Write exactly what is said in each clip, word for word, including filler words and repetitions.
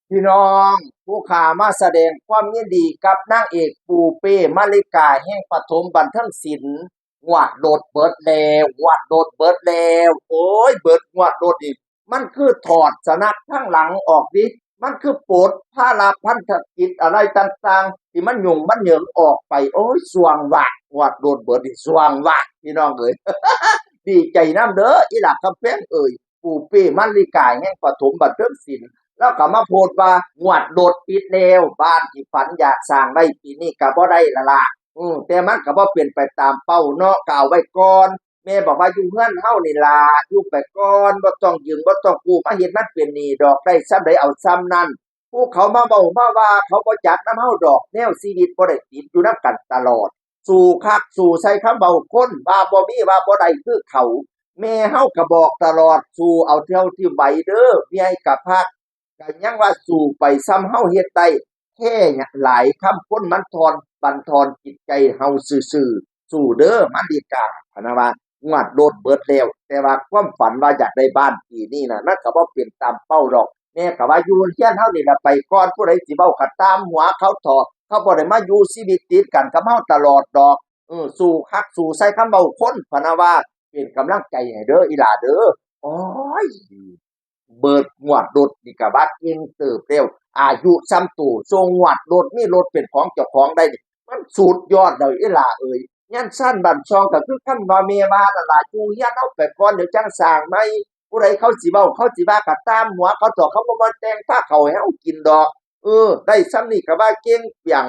พี่น้อง ผู้ข้ามาแสดงความยินดีกับนางเอกปูเป้มาริกาแห่งปฐมบันเทิงศิลป์ งวดรถเบิดแล้ว งวดรถเบิดแล้ว โอ้ย เบิดงวดรถอีก มันคือถอดสนักทั้งหลังออกดิ มันคือปลดภาระพันธกิจอะไรต่างๆ ที่มันหยุ่งมันเหยิงออกไป โอ้ย สว่างวาด งวดรถเบิดนี่สว่างวาด พี่น้องเอ๋ย ดีใจนำเด้อ อีหลาคำแพงเอ๋ย ปูเป้มาริกาแห่งปฐมบันเทิงศิลป์ แล้วก็มาโพสต์ว่างวดรถปิดแล้ว บ้านที่ฝันอยากสร้างไว้ปีนี้ก็บ่ได้ละล่ะ อืม แต่มันก็บ่เป็นไปตามเป้าเนาะ ก็เอาไว้ก่อน แม่บอกว่าอยู่เฮือนเฮานี่ล่ะ อยู่ไปก่อน บ่ต้องยืม บ่ต้องกู้ มาเฮ็ดมันเป็นหนี้ดอก ได้ส่ำใดเอาส่ำนั้น ผู้เขามาเว้ามาว่า เขาบ่จักนำเฮาดอก แนวชีวิตบ่ได้ติดอยู่นำกันตลอด สู้คักสู้ใส่คำเว้าคน ว่าบ่มี ว่าบ่ได้คือเขา แม่เฮาก็บอกตลอด สู้เอาเท่าที่ไหวเด้อ เมื่อยก็พัก ก็ยังว่าสู้ไปส่ำเฮาเฮ็ดได้ แท้หลายคำคนมันทอนบั่นทอนจิตใจเฮาซื่อๆ สู้เด้อมาริกา พะนะว่า งวดรถเบิดแล้ว แต่ว่าความฝันว่าอยากได้บ้านปีนี้น่ะ มันก็บ่เป็นตามเป้าดอก แม่ก็ว่าอยู่เฮือนเฮานี่ล่ะไปก่อน ผู้ใดสิเว้าก็ตามหัวเขาเถาะ เขาบ่ได้มาอยู่ชีวิตติดกันกับเฮาตลอดดอก เออ สู้คักสู้ใส่คำเว้าคน พะนะว่า เป็นกำลังใจให้เด้อ อีหล่าเด้อ โอ้ย เบิดงวดรถนี่ก็ว่าเก่งเติบแล้ว อายุส่ำโต ส่งงวดรถ มีรถเป็นของเจ้าของได้นี่ มันสุดยอดแล้ว อีหล่าเอ๋ย ยังซั่นบ้านช่องก็คือคำว่าแม่ว่านั่นล่ะ อยู่เฮือนเฮาไปก่อน เดี๋ยวจั่งสร้างใหม่ ผู้ใดเขาสิเว้า เขาสิว่าก็ตามหัวเขาเถาะ เขาบ่มาแต่งพาเข้าให้เฮากินดอก เออ ได้ส่ำนี้ก็ว่าเก่งเปียง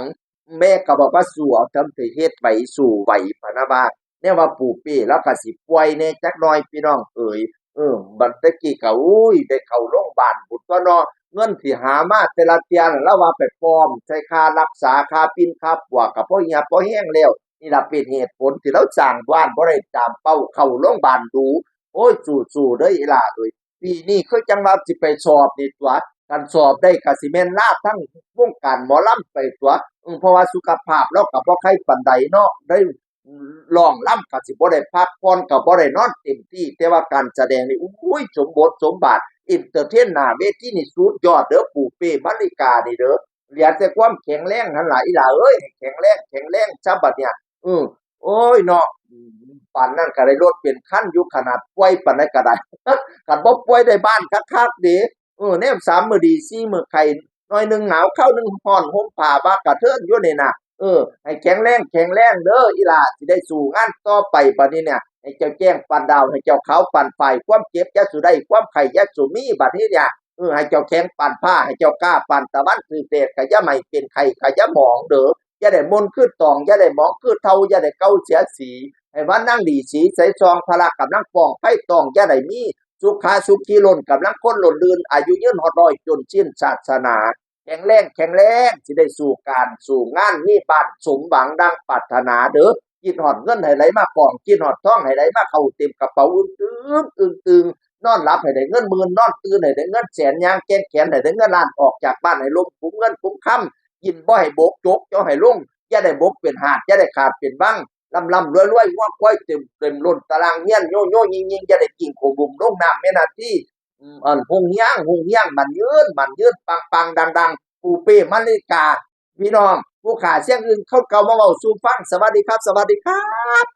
แม่ก็บอกว่าสู้เอาส่ำที่เฮ็ดไหว สู้ไหว พะนะว่า แนวว่าปูเป้ลาวก็สิป่วยแหน่จักหน่อยพี่น้องเอ๋ย เออ บัดตะกี้ก็ โอ้ย ได้เข้าโรงบาลพุ้นตั่วเนาะ เงินที่หามาแต่ละเทื่อน่ะ ลาวว่าไปปลอมใส่ค่ารักษา ค่าปิ่นค่าปัวก็พอเหี่ยพอแฮงแล้ว นี่ล่ะเป็นเหตุผลที่ลาวสร้างบ้านบ่ได้ตามเป้า เข้าโรงบาลดู โอ้ย สู้ๆ เด้ออีหล่าเอ๋ย ปีนี้คือจั่งว่าสิไปสอบนี่ตั่ว คันสอบได้ก็สิแม่นลาทั้งวงการหมอลำไปตั่ว อืม เพราะว่าสุขภาพลาวก็บ่ไคปานใดเนาะ ได้ร้องรำก็สิบ่ได้พักผ่อน ก็บ่ได้นอนเต็มที่ แต่ว่าการแสดงนี่ อุ้ย สมบทสมบาท เอนเตอร์เทนหน้าเวทีนี่สุดยอดเด้อ ปูเป้มาริกานี่เด้อ เหลือแต่ความแข็งแรงหั่นล่ะ อีหล่าเอ๋ย ให้แข็งแรง แข็งแรงซะบัดเนี่ย อือ โอ้ยเนาะ ปานนั้นก็ได้รถเป็นคันอยู่ ขนาดป่วยปานใดก็ได้ คันบ่ป่วยได้บ้านคักๆ เด้ เออ แนมสามมื้อดี สี่มื้อไข้ หน่อยหนึ่งหนาว คราวหนึ่งร้อน ห่มผ้าว่ากระเทินอยู่นี่นะ เออ ให้แข็งแรง แข็งแรงเด้อ อีหล่า สิได้สู้งานต่อไปบัดนี้เนี่ย ให้เจ้าแจ้งปานดาว ให้เจ้าขาวปานฝ้าย ความเจ็บอย่าสู่ได้ ความไข้อย่าสู่มีบัดนี้เนี่ย เออ ให้เจ้าแข็งปานฟ้า ให้เจ้ากล้าปานตะวัน ถืกแดดก็อย่าไหม้ เป็นไข้ก็อย่าหมองเด้อ อย่าได้หม่นคือตอง อย่าได้หมองคือเฒ่า อย่าได้เก่าเสียสี ให้ว่านั่งดีสีใสส่อง พละกำลังป้อง ไผต้องอย่าได้มี สุขาสุขีล้นกำลังคนล้นลื่น อายุยืนฮอดร้อย จนสิ้นศาสนา แข็งแรง แข็งแรง สิได้สู้การสู้งาน มีบ้านสมหวังดังปรารถนาเด้อ คิดฮอดเงินให้ไหลมาป้อง คิดฮอดทองให้ไหลมาเข้าเต็มกระเป๋า อึ้งตึง อึ้งตึง นอนหลับให้ได้เงินหมื่น นอนตื่นให้ได้เงินแสน ย่างแกว่งแขนให้ได้เงินล้าน ออกจากบ้านให้ล้มคุ้มเงินคุ้มคำ กินบ่ให้บก จกอย่าให้ลง อย่าได้บกเป็นหาด อย่าได้ขาดเป็นวัง ร่ำๆ รวยๆ งัวควายเต็ม เต็มล้นตารางเฮือน โย่ๆ ยิ่งๆ อย่าได้กิ่งโขบุมลงน้ำแม่นาที อืม อัน ฮงเฮียง ฮงเฮียง หมั้นยืน หมั้นยืน ปังๆ ดังๆ ปูเป้มาริกา พี่น้อง ผู้ข้าเสียงอื่นคนเก่ามาเว้าสู่ฟัง สวัสดีครับ สวัสดีครับ